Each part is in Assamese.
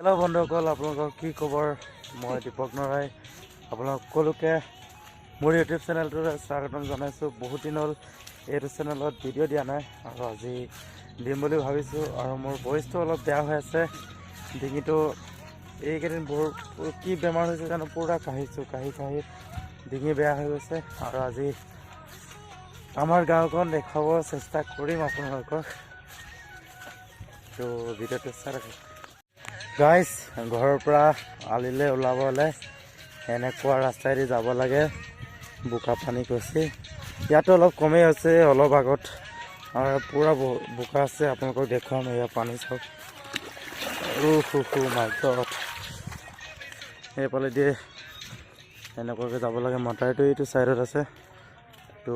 হেল্ল' বন্ধুসকল, আপোনালোকৰ কি খবৰ? মই দীপক নৰাই আপোনালোক সকলোকে মোৰ ইউটিউব চেনেলটোলৈ স্বাগতম জনাইছোঁ। বহুত দিন হ'ল এইটো চেনেলত ভিডিঅ' দিয়া নাই আৰু আজি দিম বুলি ভাবিছোঁ। আৰু মোৰ ভইচটো অলপ বেয়া হৈ আছে, ডিঙিটো এইকেইদিন বহুত কি বেমাৰ হৈছে জানো, পূৰা কাহিছোঁ, কাহি কাহি ডিঙি বেয়া হৈ গৈছে। আৰু আজি আমাৰ গাঁওখন দেখুৱাব চেষ্টা কৰিম আপোনালোকক, তো ভিডিঅ'টো চাই থাকক। গাইজ, ঘৰৰ পৰা আলিলৈ ওলাবলৈ এনেকুৱা ৰাস্তাইদি যাব লাগে, বোকা পানী গৈছে। ইয়াতো অলপ কমেই আছে, অলপ আগত আৰু পূৰা বোকা আছে, আপোনালোকক দেখুৱাম। এয়া পানী চাওক, আৰু হু মাই গড, সেইফালেদি এনেকুৱাকৈ যাব লাগে। মটাৰটো এইটো ছাইডত আছে, তো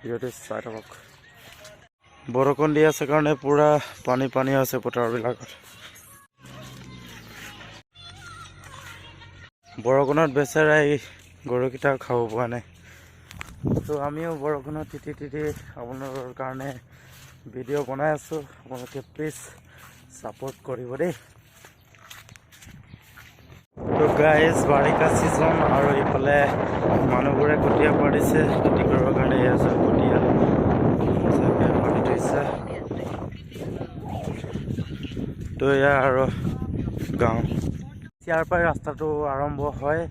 ভিডিঅ'টো চাই থাকক। বৰষুণ দি আছে কাৰণে পূৰা পানী পানী আছে পথাৰবিলাকত। বৰষুণত বেচেৰা এই গৰুকেইটাও খাব পৰা নাই। তো আমিও বৰষুণত তিতি তিতি আপোনালোকৰ কাৰণে ভিডিঅ' বনাই আছোঁ, আপোনালোকে প্লিজ ছাপোৰ্ট কৰিব দেই। তো গাইজ, বাৰিষা ছিজন আৰু ইফালে মানুহবোৰে কঠীয়া পাৰিছে খেতি কৰিবৰ কাৰণে। এয়া চাওক, কঠীয়া মজাকৈ পাৰি থৈছে। তো এয়া আৰু গাঁও, ইয়াৰ পৰাই ৰাস্তাটো আৰম্ভ হয়,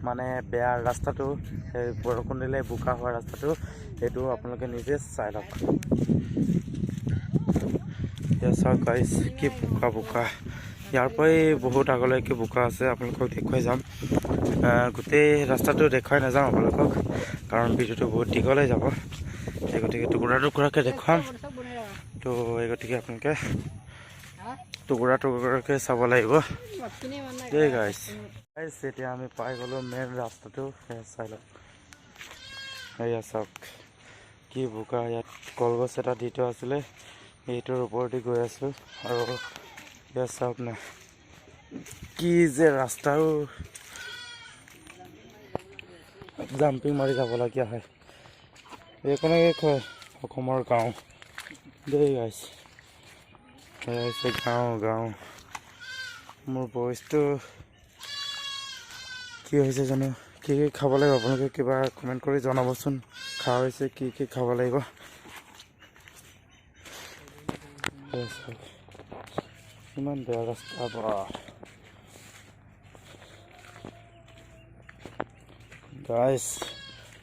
মানে বেয়া ৰাস্তাটো, সেই বৰষুণ দিলে বোকা হোৱা ৰাস্তাটো, সেইটো আপোনালোকে নিজে চাই লওক। এয়া চাওক গাইজ, কি বোকা বোকা। ইয়াৰ পৰাই বহুত আগলৈকে বোকা আছে, আপোনালোকক দেখুৱাই যাম। গোটেই ৰাস্তাটো দেখুৱাই নাযাওঁ আপোনালোকক, কাৰণ ভিডিঅ'টো বহুত দীঘল হৈ যাব। সেই গতিকে টুকুৰা টুকুৰাকৈ দেখুৱাম। তো এই গতিকে আপোনালোকে টুকুৰা টুকুৰাকৈ চাব লাগিব দেই গাইজ। গাইজ, এতিয়া আমি পাই গ'লোঁ মেইন ৰাস্তাটো, সেয়া চাই লওক। সেয়া চাওক কি বোকা। ইয়াত কলগছ এটা দি থোৱা আছিলে, এইটোৰ ওপৰতে গৈ আছোঁ। আৰু এয়া চাওক না, কি যে ৰাস্তাও, জাম্পিং মাৰি যাবলগীয়া হয়। এইখনকে কয় অসমৰ গাঁও দেই গাইজ। এয়া হৈছে গাঁও গাঁও। মোৰ ভইচটো কি হৈছে জানো? কি কি খাব লাগিব আপোনালোকে কিবা কমেণ্ট কৰি জনাবচোন। খোৱা হৈছে, কি কি খাব লাগিব। এয়া চাওক, ইমান বেয়া ৰাস্তা বা গাইজ।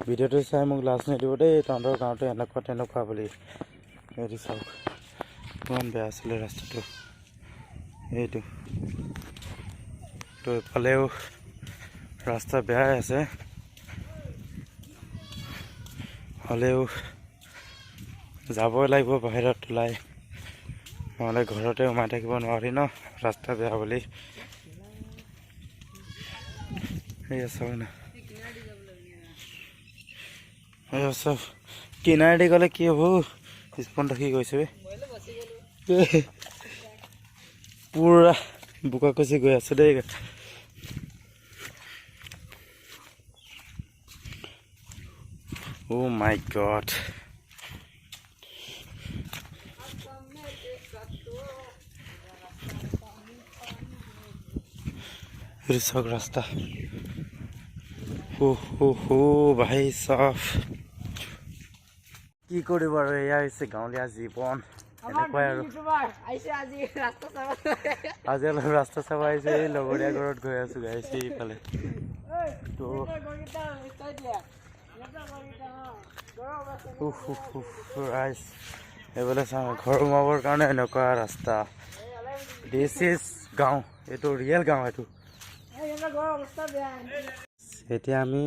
ভিডিঅ'টো চাই মোক লাজ নিদিব দেই, তহঁতৰ গাঁৱতে এনেকুৱা তেনেকুৱা বুলি। এইটো চাওক, ইমান বেয়া আছিলে ৰাস্তাটো এইটো। তো এইফালেও ৰাস্তা বেয়াই আছে, হ'লেও যাবই লাগিব বাহিৰত ওলাই, নহ'লে ঘৰতে সোমাই থাকিব নোৱাৰি ন, ৰাস্তা বেয়া বুলি। সেয়া চাওক না, এয়া চাওক, কিনাৰেদি গ'লে কি হ'ব, স্পন থাকি গৈছে বে। পূৰা বোকা খচি গৈ আছে দেই। অ' মাই গড, এইটো চাওক ৰাস্তা। হো হো হো ভাই চাফ, কি কৰিব আৰু, এয়া হৈছে গাঁৱলীয়া জীৱন, এনেকুৱাই আৰু। আজি অলপ ৰাস্তা চাব আহিছে, এই লগৰীয়া ঘৰত গৈ আছো গাইছে এইফালে। তো ৰাইজ, এইফালে চাওঁ, ঘৰ সোমাবৰ কাৰণে এনেকুৱা ৰাস্তা। This is গাঁও, এইটো ৰিয়েল গাঁও এইটো। এতিয়া আমি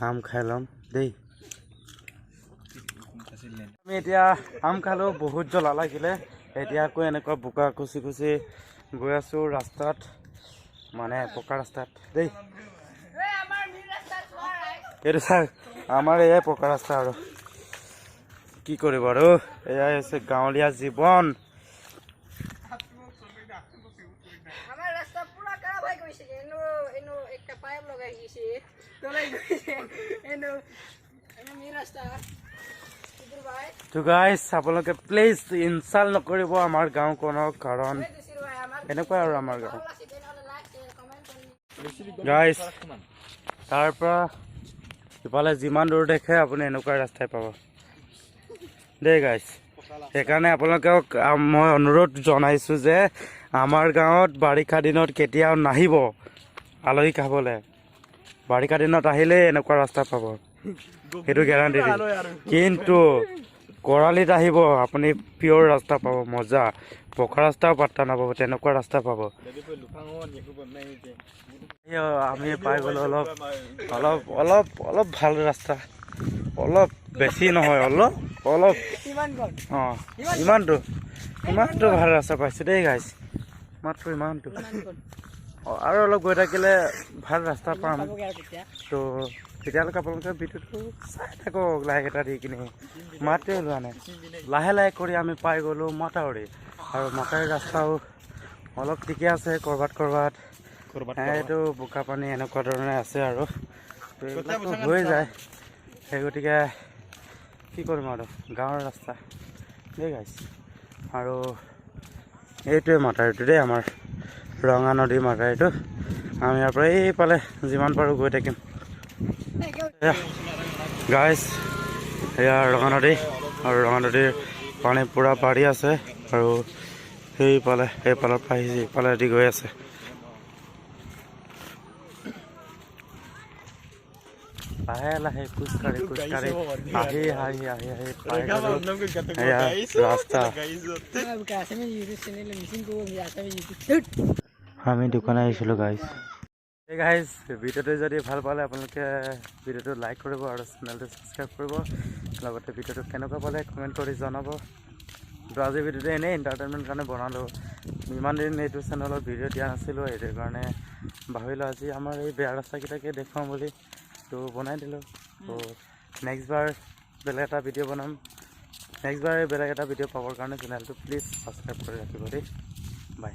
আম খাই ল'ম দেই। আমি এতিয়া আম খালোঁ, বহুত জ্বলা লাগিলে। এতিয়া আকৌ এনেকুৱা বোকা কুচি কুচি গৈ আছোঁ ৰাস্তাত, মানে পকা ৰাস্তাত দেই। এইটো চাওক, আমাৰ এয়াই পকা ৰাস্তা আৰু কি কৰিব আৰু, এয়াই হৈছে গাঁৱলীয়া জীৱন। তো গাইজ, আপোনালোকে প্লিজ ইনচাল্ট নকৰিব আমাৰ গাঁওখনক, কাৰণ এনেকুৱাই আৰু আমাৰ গাঁও। গাইজ, তাৰ পৰা ইফালে যিমান দূৰ দেখে আপুনি এনেকুৱা ৰাস্তাই পাব দেই গাইজ। সেইকাৰণে আপোনালোকক মই অনুৰোধ জনাইছোঁ যে আমাৰ গাঁৱত বাৰিষা দিনত কেতিয়াও নাহিব আলহী খাবলৈ। বাৰিষা দিনত আহিলেই এনেকুৱা ৰাস্তা পাব, সেইটো গেৰাণ্টি দিম। কিন্তু খৰালিত আহিব, আপুনি পিয়'ৰ ৰাস্তা পাব, মজা। পকা ৰাস্তাও পাত্তা নাপাব, তেনেকুৱা ৰাস্তা পাব। এয়া আমি পাই গ'লো অলপ অলপ অলপ অলপ ভাল ৰাস্তা, অলপ বেছি নহয়, অলপ অলপ। অঁ, ইমানটো ইমানটো ভাল ৰাস্তা পাইছোঁ দেই গাইজ, মাত্ৰ ইমানটো। অঁ, আৰু অলপ গৈ থাকিলে ভাল ৰাস্তা পাম। তো তেতিয়ালৈকে আপোনালোকে ভিডিঅ'টো চাই থাকক, লাইক এটা দি কিনে। মাতে ওলোৱা নাই, লাহে লাহে কৰি আমি পাই গ'লোঁ মথাউৰি। আৰু মথাউৰি ৰাস্তাও অলপ ঠিকে আছে, ক'ৰবাত ক'ৰবাত এইটো বোকা পানী এনেকুৱা ধৰণে আছে আৰু তো এইবিলাকতো হৈ যায়। সেই গতিকে কি কৰিম আৰু, গাঁৱৰ ৰাস্তা দেই গাইজ। আৰু এইটোৱে মথাউৰিটো দেই, আমাৰ ৰঙা নদীৰ মথাউৰিটো। আমি ইয়াৰ পৰা এইফালে যিমান পাৰোঁ গৈ থাকিম। গাইজ, এয়া ৰঙা নদী আৰু ৰঙা নদীৰ পানী পূৰা বাঢ়ি আছে আৰু সেইফালে সেইফালৰ পৰা আহিছে, ইফালেদি গৈ আছে। লাহে লাহে খোজকাঢ়ি খোজকাঢ়ি আহি আহি আহি আহি পাই গ'লো এয়া ৰাস্তা। আমি দোকান আহিছিলোঁ গাইজ। এই গাইজ, ভিডিঅ'টো যদি ভাল পালে আপোনালোকে ভিডিঅ'টো লাইক কৰিব আৰু চেনেলটো ছাবস্ক্ৰাইব কৰিব, লগতে ভিডিঅ'টো কেনেকুৱা পালে কমেণ্ট কৰি জনাব। তো আজিৰ ভিডিঅ'টো এনেই এণ্টাৰটেইনমেণ্ট কাৰণে বনালোঁ। ইমান দিন এইটো চেনেলত ভিডিঅ' দিয়া নাছিলোঁ, সেইটো কাৰণে ভাবিলোঁ আজি আমাৰ এই বেয়া ৰাস্তাকেইটাকে দেখুৱাম বুলি, তো বনাই দিলোঁ। তো নেক্সট বাৰ বেলেগ এটা ভিডিঅ' বনাম। নেক্সট বাৰ বেলেগ এটা ভিডিঅ' পাবৰ কাৰণে চেনেলটো প্লিজ ছাবস্ক্ৰাইব কৰি ৰাখিব দেই। বাই।